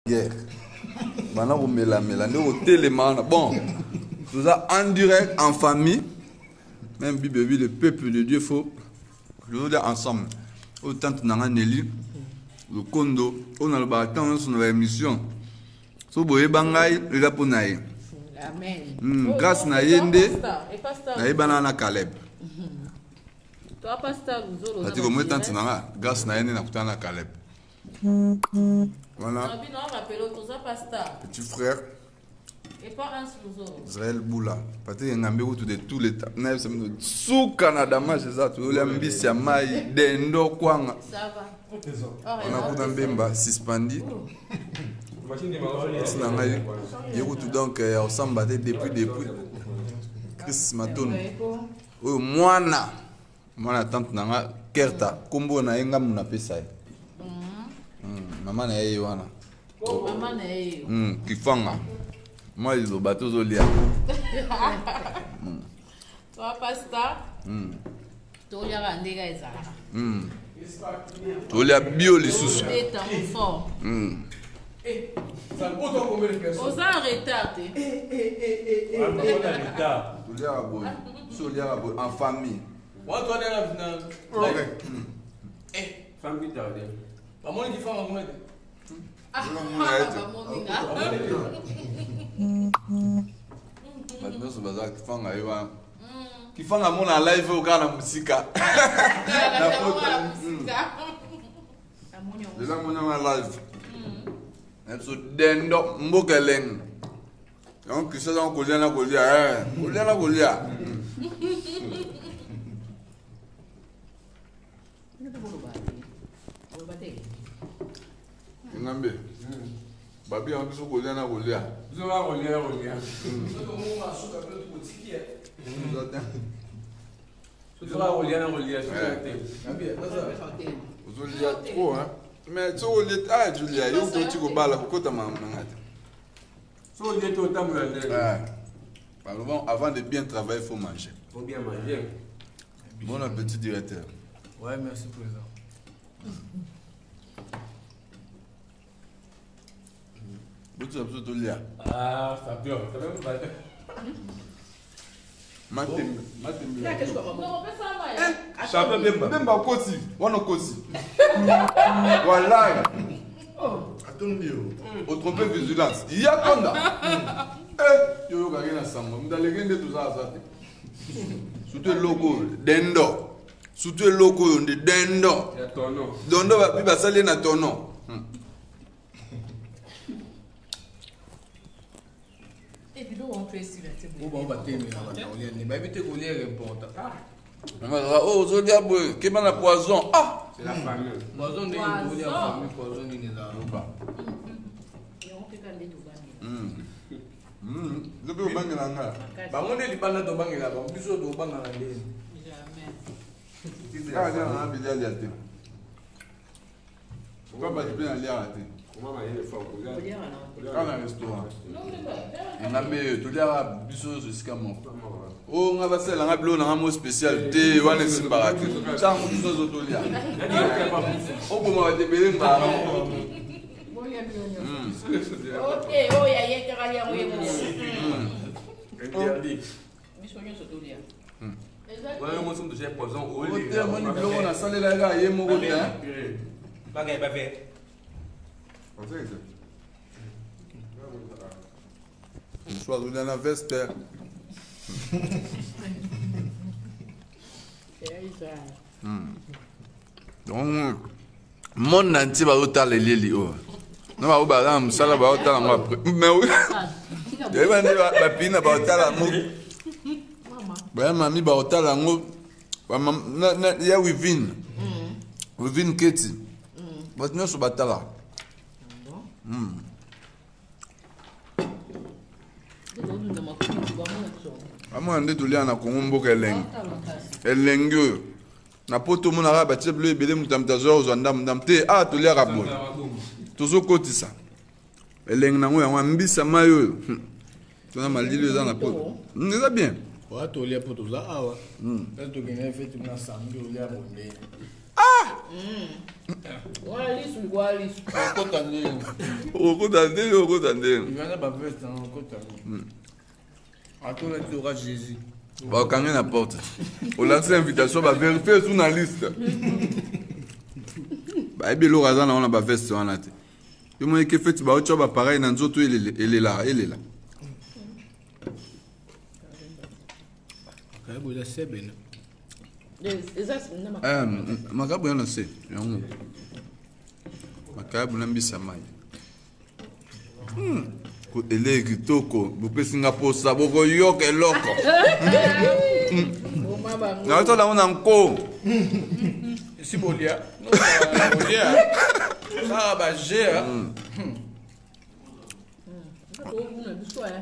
Guerre. Bana komelamela nde kotelema wana. Bon, toza en direct en famille. Même Bible dit le peuple de Dieu faut tozolia ensemble. Oyo tante na nga Nelly Lokondo oyo nalobaka ntango nyonso na baémission so boyeba ngai eza mpo na ye. Amen. Grâce na ye nde nayebana na Caleb. Toi, pasteur Luzolo. Ati komwe tante na nga grâce na ye nde nakutana na Caleb. Voilà. Petit frère. Israël Boula. Patrick Ngambe kutu de tous les temps. Na yebisa bino suka na damage eza tozolia mbisi ya mai dendo kwanga. Wana kuna mbemba suspendi. Mwasi na ngai ye kutu donc ya kosamba te depuis depuis. Chris Matondo. Oyo mwana mwana tante na nga Kerta kombo na ye nga muna pesa ye. Mama na ye wana. Mama na ye. Kifanga. Mwa liloba tozolia. Toi pasteur. Toliaka ndenge ezalaka. Tolia bio lisusu. Obeta ngo fort. Oza en retard te. Toliaka boye. So oliaka boye en famille. Bato nyonso baza kifanga ye wana. Kifanga mona live oyo kaka na mosika. Lelo amoni yango na live. Na biso dendo mboka elengi. Donc Christian aza kolia na kolia, eh, kolia na kolia. Ngambe. Babi yango biso kolia na kolia. Biso ba kolia na kolia. Biso ba kolia na kolia suka te. Ozolia trop hein. Mais soki olie ah Julia, yo toti kobala kokota makambo na nga te. Soki olie te otambola ndenge. Baloba avant de bien travailler, faut manger. Faut bien manger. Bon appétit directeur. Ouais, merci président. Botu biso tolia. Ah, ça pure. Ça même pas. Matembe, matembe. Champion Bemba. Bemba okoti, wana okoti. Wallahi. Atondi yo. Otrompe vigilance. Ya tonda. Eh, yo yokaki na sango. Mutu aleki nde toza aza te. Surtout eloko oyo, dendo. Surtout eloko oyo nde dendo. Ya tono. Dondo bapi basali ye na tono. Oyo bango batelemela bato kolia nde bayebi te kolia important. Ah, Oh, ozolia boye, keba na poison. Ah! C'est la famille. Poison ndenge tokolia famille, poison nini ezala. Nzobe obangela nga. Bango nde libanda tobangela bango, biso tobangana ndeni. Kaka nde na bilialia te. Papa bato mpe naliaka te. Kaka na restaurant. Ngambe toliaka biso nyonso esika moko. Oyo nga basalela nga biloko na nga mo spécial te wana esimbaka te. Ntango biso nyonso tolia. Oboma bato ebele mbala moko. Ok, oyo ayekaka yango ye moko. Interdit. Biso nyonso tolia. Wana yo mosusu totia poison oyo. Ote amoni biloko nasalelaka kaka ye moko te. Bagay bave. Mosusu azolia na veste. Donc, monde entier bazotala elili oyo. Na bango baza na mosala bazotala yango après. Mais oui. Yeba nde bapini na bazotala yango. Baya mami bazotala yango. Ya Wivine. Wivine Keti. Bato nyonso batala. Amona nde tolia na Congo mboka elengi. Elengi oyo. Na poto omonaka batie bilo ebele moto ya moto azwa kozwa ndambu ndambu te. Ah, toliaka boye. Tozokotisa. Elengi nango yango mbisa mai oyo. Tona malili eza na poto. Eza bien. Oya tolia po toza awa. Pe tokende feti na samedi olia bonde. Wana lisu likolo ya lisu. Okota ndenge. Okota ndenge, okota ndenge. Wana ba veste na okota. Atola ti oka Jésus. Bakangi na porte. Olakisi invitation, ba vérifier sous na liste. Bayebi eloko aza na wana ba veste wana te. Yo moni ke feti baotya ba pareil na nzoto elela elela. Makayabu eza sebene. Eza Eh, makayabu ya na se yango. Makayabu na mbisa mai. Elei kitoko, bopesi nga posa, bokoyoka eloko. Naotala yango na nko. Esi bolia. Bolia. Saka ba jeu.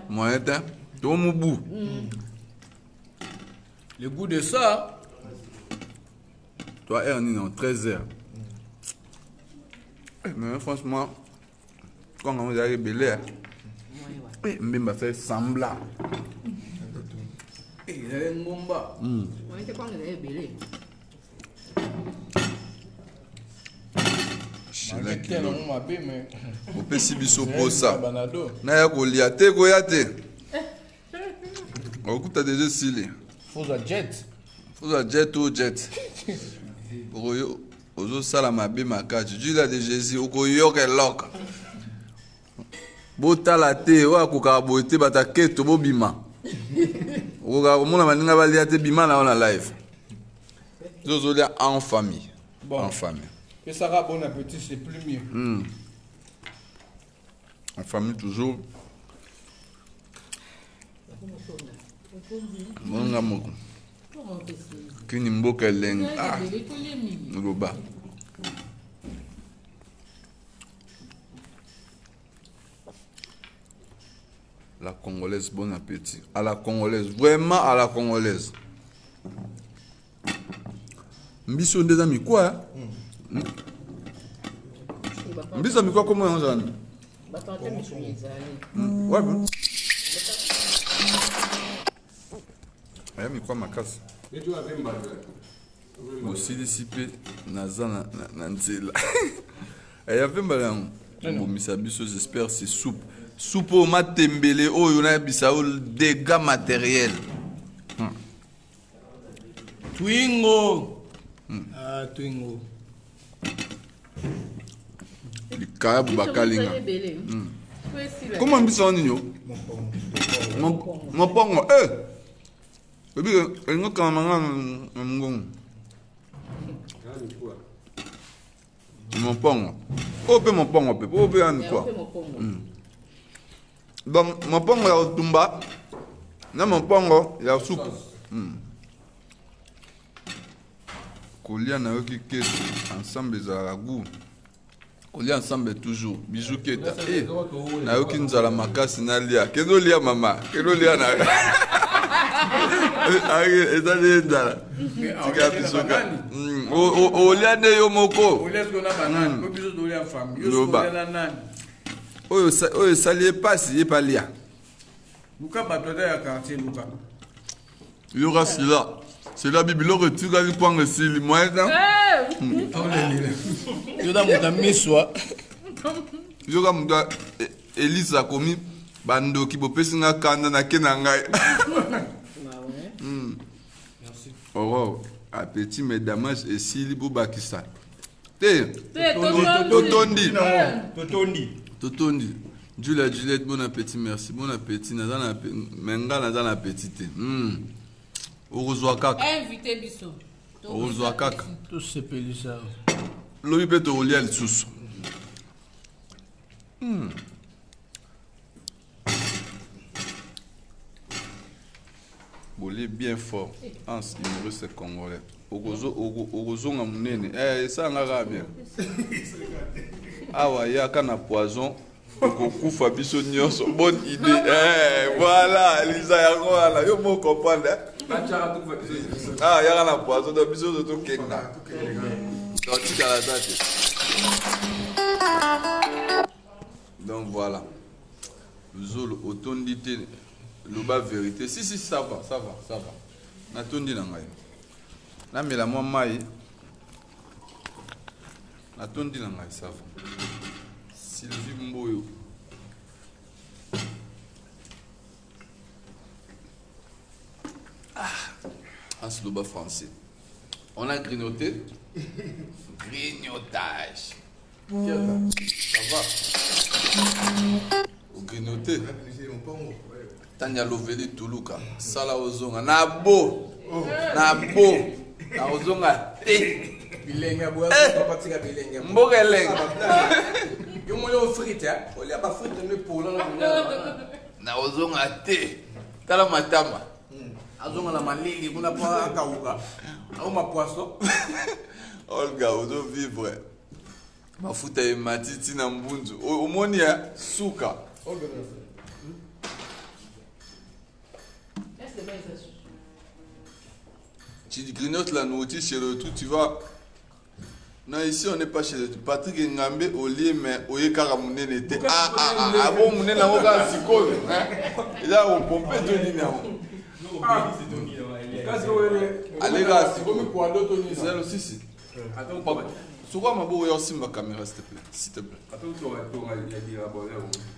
Moyen te. To mobu. Le goût de ça. Toi, heure nini, 13h. Mais franchement, quand on a ebele, mbemba fait semblant. Ezali ngomba. Moyen te, kwanga ezali ebele. Mabe mais opesi biso posa. Banado. Naya kolia te, koya te. Okuta deja esili. Foza jet. Foza jet o jet. Okoyo ozosala mabe makasi. Judas de Jésus okoyoka eloko. Botala te oyo akokaka boye te, bato aketo bobima. Okokaka komona baninga balia te, bima na yo na live. Zozolia en famille. Bon. En famille. Pesaka bon appétit, c'est plus mieux. En famille toujours. Monga moko. Kini mboka elengi. Ah, loba. La congolaise, bon appétit. À la congolaise, vraiment à la congolaise. Mbiso nde eza mikwa. Mbiso mikwa komo yango zani. Bato ata misuni ezali. Ouais. Bon. Aya mikwa makasi. Bosilisi mpe naza na nzela. Aya mpe mbala yango. Bomisa biso, j'espère c'est soupe. Soupe oyo matembele oyo nayebisa yo dégâts matériel. Twingo. Ah, twingo. Likayabu bakalinga. Ebele. Comment mbisa wana nini yo? Mopongo. Eh! Obi elingo kanga nga na mongongo. Mopongo. Oyo mpe mopongo mpe. Oyo mpe ya mikwa. Donc mopongo ya kotumba na mopongo ya supu. Kolia nayoki keso ensemble ezalaka goût. Kolia ensemble toujours. Bijou keta. Eh, nayoki nzala makasi nalia. Kende olia mama. Kende olia na. Ezali ye nzala. Tika biso ka. Olia nde yo moko. Olia sikoyo na banani? Po biso tolia famille. Yo sikoyo Loba. olia na nani? Oyo esali ye pasi, ye palia. Luka bato ata ya quartier luka. Yoka sila. Sila bibiloko etikali kwanga esili. Moyen te. Yoka moto amiswa. Yoka moto Elise akomi bandoki bopesi nga kanda na ke na ngai. Aurore, appétit mais damage esili bobakisa. Te. Totondi. Totondi. Totondi. Julia Juliette, bon appétit, merci. Bon appétit. Naza na mais nga naza na appétit te. Okozwa kaka. Invité biso. Okozwa kaka. Tosepelisa. Lobi mpe tokolia lisusu. Bolie bien fort. Hans humoriste congolais. Okozonga monene. Eh, esanga kaka bien. Awa yaka na poison. Okokufa biso nyonso. Bonne idée. Eh, voilà, Elisa yango wana. Yo mo comprendre. Ah, yaka na poison donc biso nyonso tokenda. Donc tikala ta te. Donc voilà. Zolo otondi te loba vérité. Si si ça va, ça va, ça va. Natondi na ngai. Namela mwa mai. Natondi na ngai, ça va. Sylvie Mboyo. Ah, asloba français. On a grignoté. Grignotage. Ça va. Grignoté. Tanya Loveli Tuluka. Sala ozonga. Na bo. Na bo. Na ozonga te. Bilenge boya batika bilenge. Mboka elenge. Yo moni o frite, olia ba frite nde pola na kolia. Na ozonga te. Tala matama. Azonga na malili kuna po akauka. Aoma poisson. Olga ozo vivre. Mafuta emati ti na mbunzu. Omoni ya suka. Tu grignotes la nourriture chez le tout, tu vas. Non, ici on n'est pas chez le tout. Patrick Ngambe au lit, mais au kaka munene te. Ah ah ah, ah bon munene na oka sikoyo. Et là on pompe to nini yango. Kasi wele. Allez gars, komi kwa doto nini. Zero sisi. Papa, sokola maboko ya osimba caméra s'il te plaît. S'il te plaît.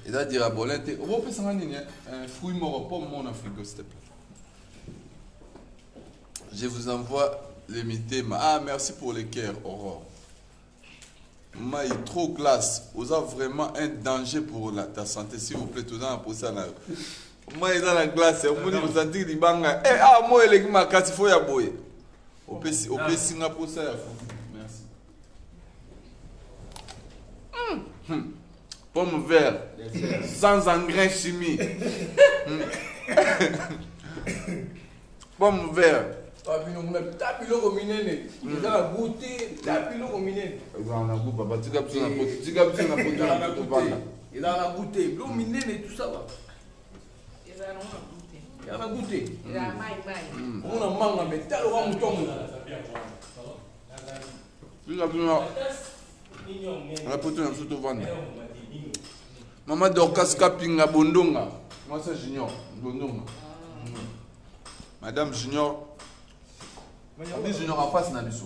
Eza dirabolin te. Okopesanga nini? Un fruit moko pomme mon frigo s'il te plaît. Je vous envoie les mitema. Ah, merci pour les cœurs, Aurore. Maï, trop classe. Vous avez vraiment un danger pour ta santé, s'il vous plaît. Tout le pour ça. Moi, dans la glace. Vous sentez que banga. Eh, ah, moi, il est ma carte, il faut y aboyer. Au Singapour, pour ça, merci. Pomme verte, sans engrais chimique. Pomme verte. Tapiloko minene. Eza na goûter, tapiloko minene. Eza na goût papa, tika biso na poto, tika biso na poto na poto vanda. Eza na goûter, biloko minene tout ça va. Eza na goûter. Eza na goûter. Eza mai mai. Omona manga mais talo wa mutu mo. Tika biso na poto na biso to vanda. Maman Dorcas Kapinga Bondonga. Moi c'est Junior Bondonga. Madame Junior. On dit Junior en face, Nabiso.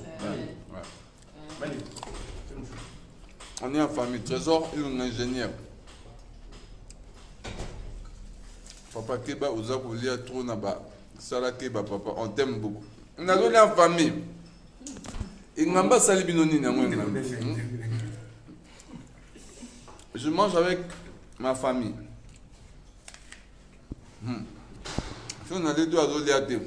Ouais. On est en famille. Trésor, il est un ingénieur. Papa Keba, oza kolia trop na ba. Sala Keba, papa, on t'aime beaucoup. On a donné en famille. Et Ngamba sali bino nini yango Ngamba. Je mange avec ma famille. Si on a les deux à l'oliaté.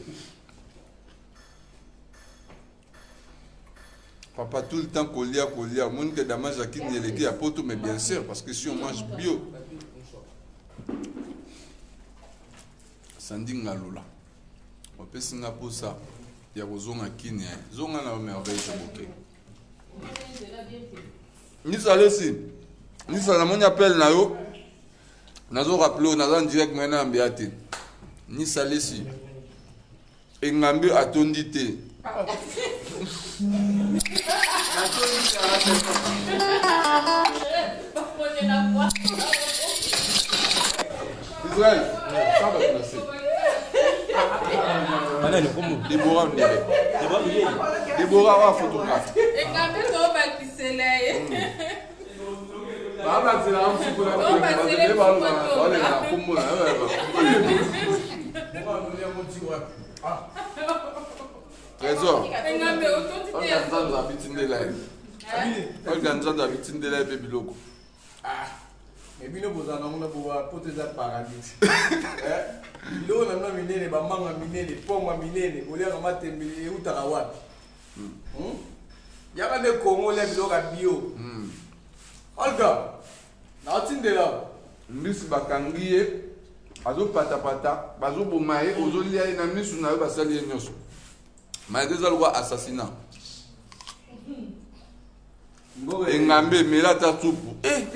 Papa, tout le temps, kolia, kolia. Monique Damage à qui n'y a pas tout, mais bien sûr, parce que si on mange bio. Sandy Ngalola. On peut s'en pour ça. Il y a besoin qui n'y a. Zonga na merveille, c'est bouquet. Nisa aussi. Nisa, la mon appel na yo. Nazo rappelé, nazo en direct maintenant en Béaté. Nisa lesi. Engambe atondi te. Israël, ça va placer. Déborah, Déborah, wa photographe. Engambe to bakisela ye. Ba bakisela msuku na. Trésor. Olga Nzanza abitindela ye. Olga Nzanza abitindela ye mpe biloko. Ah, mais bino bozala nango na bowa poto eza paradis. Biloko na bino minene, bamanga minene, pongwa minene, boliaka matembele eutaka wapi? Yaka nde Congo lia biloko ya bio. Olga, naotindela. Mbisi bakangi ye, azopatapata, bazoboma ye, ozolia ye na misu na yo basali ye nyonso. Malgré ça, le assassinat. Engambe, mela ta supu. Eh!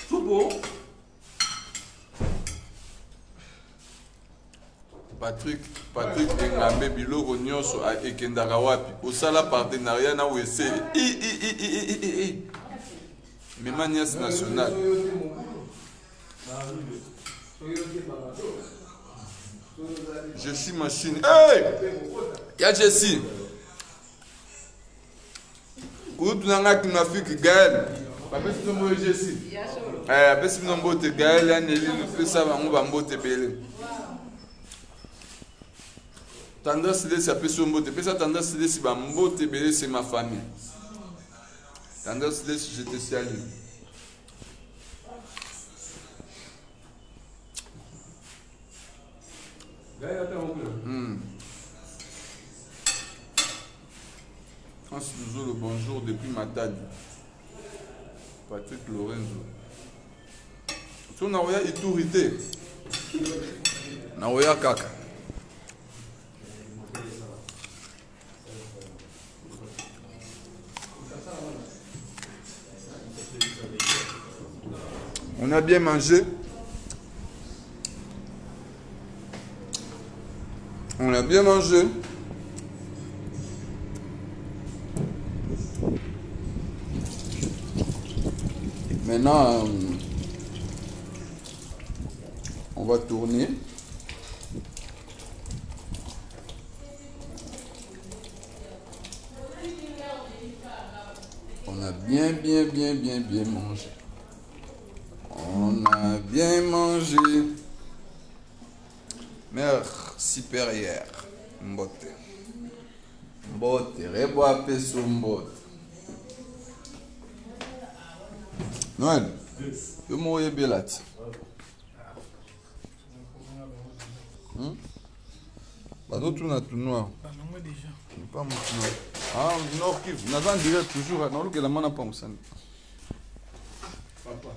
Supu? Patrick, Patrick Engambe, biloko nyonso ekendaka wapi? Osala partenariat na WC. I i i i i i. Mema nièce nationale. Je suis machine. Hey! Ya Jessie. Kutu na nga kinafiki Gaël. Bapesi bino mbote Jessie. Eh, apesi bino mbote Gaël ya Nelly, pesa bango ba mbote ebele. Tendance Lesi apesi yo mbote. Pesa Tendance Lesi ba mbote ebele, c'est ma famille. Tendance Lesi, je te salue. France le bonjour depuis Matadi. Patrick Lorenzo. So naoya Ituri te. Naoya kaka. On a bien mangé. On a bien mangé. Maintenant, on va tourner. On a bien, bien, bien, bien, bien mangé. On a bien mangé. Mère supérieure. Mbote. Mbote. Rebo apeso mbote. Noël. Yo mo oyebela ti. Bazotuna tunoir. Pas motu Ah, Nord Kivu. Naza en direct toujours. Naolukela mwana pa mosani. Papa,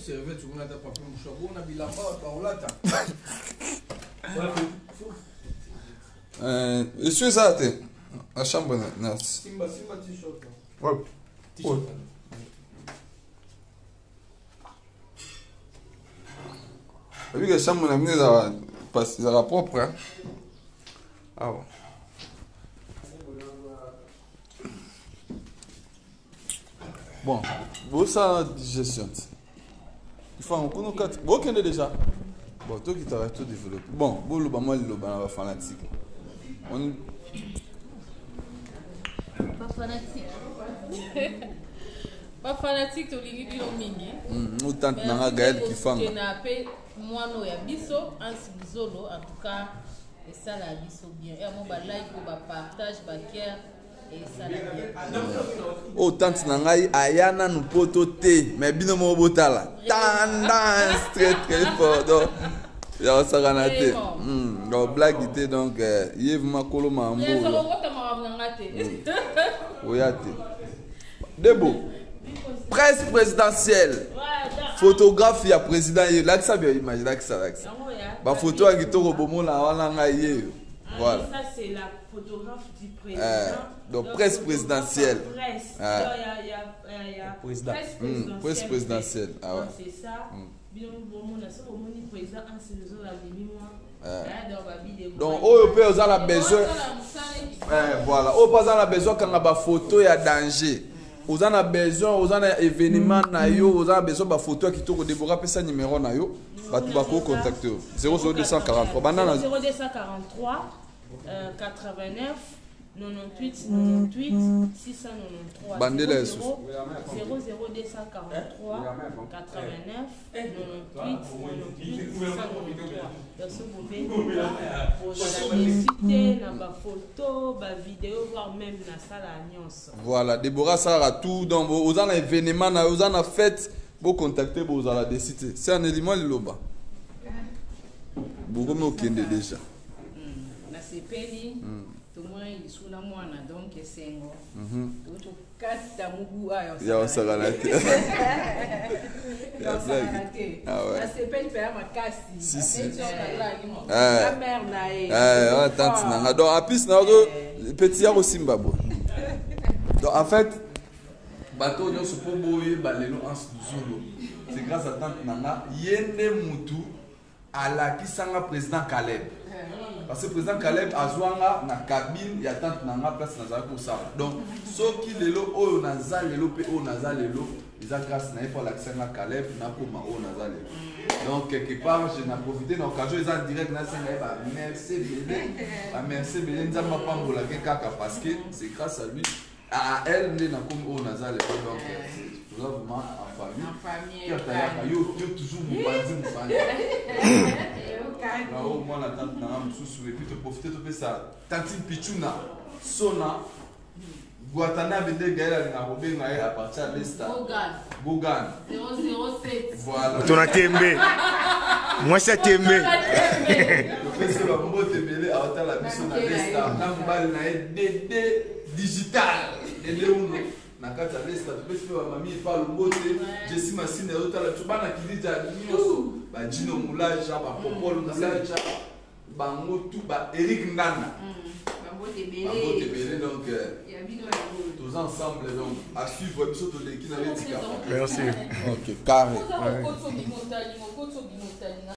serviette kuna ata papa mouchoir bona bilamba baolata. Esui ezala te na chambre na Simba simba t-shirt. Ouais. T-shirt. Oyebi ke chambre na bino ezala ezala propre hein? Awa. Bon, bosala digestion ti. Il faut kuna kati. Bokende déjà. Bon, tokitaka to développer. Bon, boloba mwa liloba na bafanatique. On Bafanatique. Bafanatique tolingi bino mingi. Otante nanga Gaël Kifanga. Na pe mwana oyo ya biso Hans Luzolo en tout cas esala biso bien. Ya mo ba like, ba partage, ba cœur esala bien. Oyo tante na ngai aya nanu poto te, mais bino moko botala. Tendance très très fort. Donc ya osakana te. Donc blague te donc ye vraiment kolo mambo. Oya te. Debo. Presse présidentielle. Photographe ya président ye. Lakisa bien image, lakisa lakisa. Ba photo ya kitoko bomona wana ngai ye. Voilà. Ça c'est la photographe du président. Donc presse présidentielle. Presse. Il y a président. Presse présidentielle. Presse présidentielle. Ah ouais. C'est ça. Bien Donc oyo pe oza na besoin. Voilà, oyo pe oza na besoin kanga ba photo ya danger. Oza na besoin, oza na événement na yo, oza na besoin ba photo ya kitoko. Deborah pesa numéro na yo, bato bako contacter yo. 00243 banda na 0243 89 98 98 693. Bandela yesu. 00243 89 98 98 693. Donc si vous pouvez vous na ba photo, ba vidéo, voire même na salle à nyonso. Voilà, Deborah Sarah tout donc oza na événement na oza na fête, bo contacter bo za la décider. C'est un élément liloba. Bokomi okende déjà. Nasepeli. Tomoni lisu na mwana donc esengo. Tokata mugu ayo. Ya osakana te. Ya osakana te. Nasepeli mpe ya makasi. Si si. La mère na ye. Eh, tante na nga. Donc apis na yo petit ya kosimba bo. Donc en fait bato nyonso po boyeba lelo Hans Luzolo. C'est grâce à tante na nga yende mutu alakisanga président Caleb. Parce que président Caleb azwa nga na cabine ya tante na nga place nazalaki kosala. Donc soki lelo oyo naza lelo mpe oyo naza lelo eza grâce na ye mpo alakisa nga Caleb nakoma oyo naza lelo. Donc quelque part je na profité na occasion eza en direct nasenga ye ba merci ebele, ba merci ebele, Nzambe apambolake kaka parce que c'est grâce à lui, à elle nde nakomi oyo naza lelo. Donc toza vraiment en famille. En famille. Tayaka yo yo toujours mopanzi mopanzi nao mwana tante nanga mosusu. Et puis toprofite topesa tantine Pichuna Sona Guatanabe nde Gael alingaka kobenga ye à partir ya Lesta. Gogan. Gogan. 007. Voilà. Moto na tembe, mwasi ya tembe. Topesi bambote ebele, aotala biso na Lesta na mobali na ye Dede Digital, Dede Uno na kati ya Lesta. Topesi mpe bamami Epalo mbote, Jesi Masini azotala biso, bana Kilija nyonso, bajino Mulaja, bapopol Mulaja, bango tu, ba Eric Nganda. Bambote bambote ebele. Ebele donc Ya bino yango. Toza ensemble, donc à suivre, biso toleki na betika. Merci. Ok, carré. Oza okoti obima otalinga, okoti obima otalinga.